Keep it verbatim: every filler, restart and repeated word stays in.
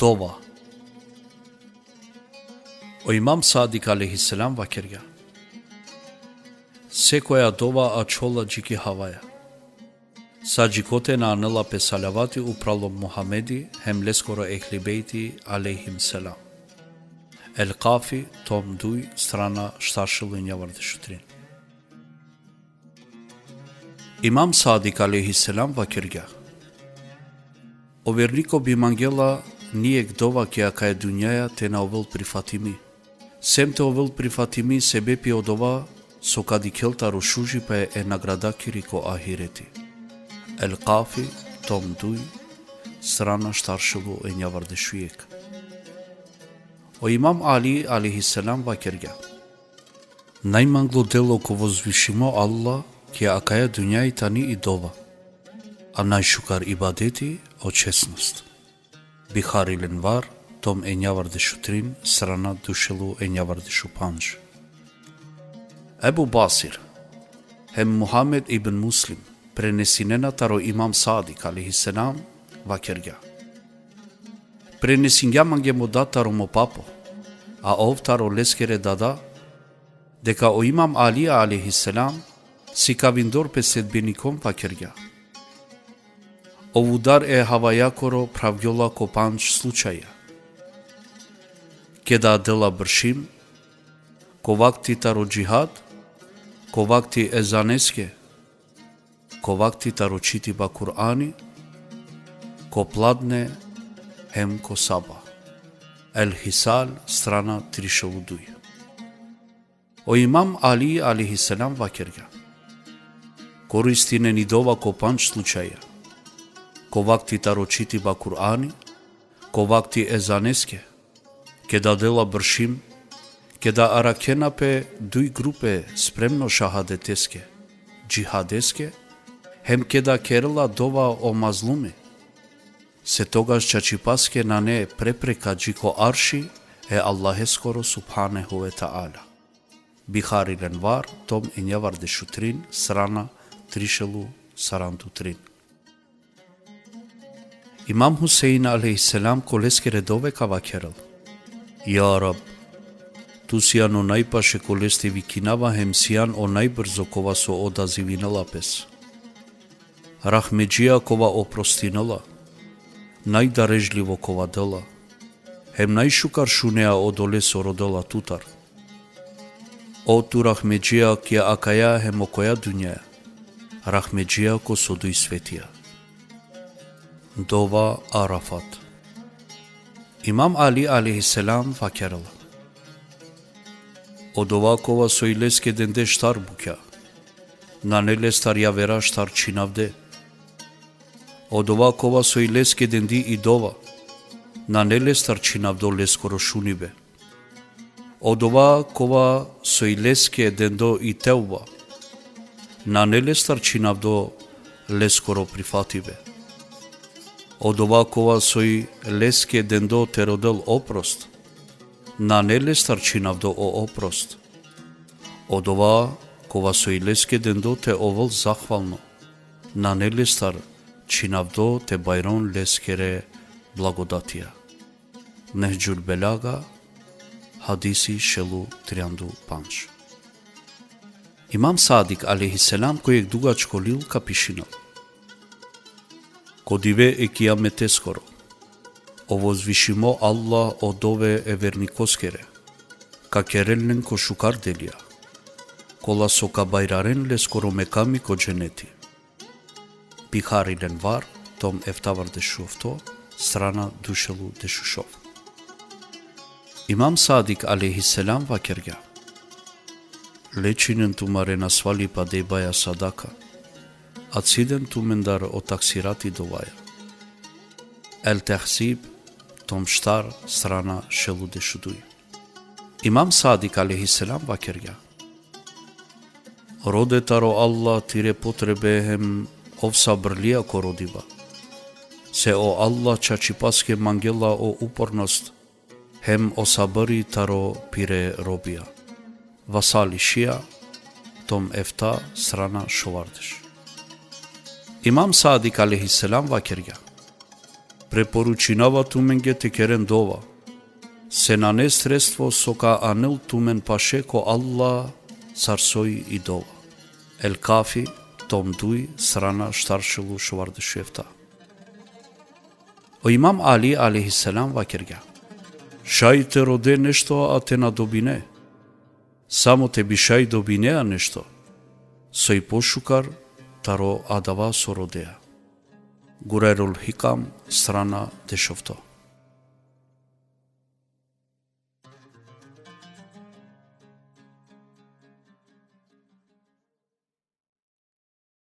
Dova. O Imam Sadik alejhi selam vakergja: Sekoja dova ačhola dži ki havaja. Sa dži kote na anela pe salavati upral o Muhamedi hem leskoro ehli bejti alejhim selam. El Kafi, tom duj, strana štaršel u enjavardeš u trin. Imam Sadik alejhi selam vakergja: O verniko bi mangela nijek dova ki akaja dunjaja te na ovel prifatimi. Sem te ovel prifatimi sebepi odova so ka dikhel taro šužipe e nagradakiri ko ahireti. El Kafi, tom duj, strana štaršel u enjavardeš u jek. O Imam Ali alejhi selam vakergja: Najmanglo delo ko vozvišimo Allah ki akaja dunjaj tani i dova, a najšukar ibadeti o česnost. Bihari lenvar, tom enjavardeš u trin, strana dušel u enjavardeš u pandž. Ebu Basir hem Muhammed ibn Muslim prenesinena taro Imam Sadik alejhi selam vakergja: Prenesingja mange mo dad taro mo papo, a ov taro leskere dada, deka o Imam Ali alejhi selam sikavindor pe sledbenikom vakergja: Ov udar e havajakoro phravgjola ko pandž slučaja. Keda dela bršim, ko vakti taro džihad, ko vakti ezaneske, ko vakti taro čitiba Kur'ani, ko pladne hem ko saba. El Hisal, strana trišel u duj. O Imam Ali alejhi selam vakergja: Koristinen i dova ko pandž slučaja: ko vakti taro čitiba Kur'ani, ko vakti ezaneske, keda dela bršim, keda arakhena pe duj grupe spremno šahadeteske, džihadeske, hem keda kerela dova o mazlumi, se togaš čačipaske nane prepreka dži ko arši e Allaheskoro subhanehu ve teala. Bihari lenvar, tom enjavardeš u trin, strana trišel u saranda u trin. Imam Husein alejhi selam ko leskere dove ka vakerel: Ja Rab, tu sian o najpaše ko leste vikinava hem sian o najbrzo kova so odazivinela pes. Rahmedžija kova oprostinela, najdarežlivo kova dela, hem najšukar šunea odole so rodela tutar. O tu rahmedžija ki akaja hem okoja dunja, rahmedžija ko so duj svetija. Dova Arafat. Imam Ali alejhi selam vakerela: Odova kova soj leske dende štar bukja, nane lestar javera štar činavde. Odova kova soj leske dendi i dova, nane lestar činavdo leskoro šunibe. Odova kova soj leske dendo i tevba, nane lestar činavdo leskoro prifatibe. Odova kova soj leske dendo te rodel oprost, nane lestar činavdo o oprost. Odova kova soj leske dendo te ovel zahvalno, nane lestar činavdo te bajron leskere blagodatija. Nehđul Belaga, hadisi šel u trianda u pandž. Imam Sadik alejhi selam ko jek dugačko lil ka pišinel: Ko dive e kijameteskoro, o vozvišimo Allah o dove e vernikoskere ka kerel len ko šukar delija, kola so ka bajraren leskoro mekami ko dženeti. Bihari lenvar, tom eftavardeš u ofto, strana dušel u dešušov. Imam Sadik alejhi selam vakergja: Lečinen tumare nasvalipa dejbaja sadaka, a ciden tumendar o taksirati dovaja. El Tehzib, tom štar, strana šel u dešuduj. Imam Sadik alejhi selam vakergja: Rode taro Allah tire potrebe hem ov sabrlija ko rodiba. Se o Allah čačipaske mangela o upornost hem o sabri taro pire robija. Vasali Šija, tom efta, strana šovardeš. Imam Sadik alejhi selam vakergja: Preporučinava tumenge te keren dova, se nane sredstvo so ka anel tumen paše ko Allah sar soj i dova. El Kafi, tom duj, strana štar šel u šovardeš u efta. O Imam Ali alejhi selam vakergja: Šaj te rode nešto a te na dobine. Samo te bi šaj dobinea nešto, soj pošukar taro adava so rodea. Gurerul Hikam, strana dešofto.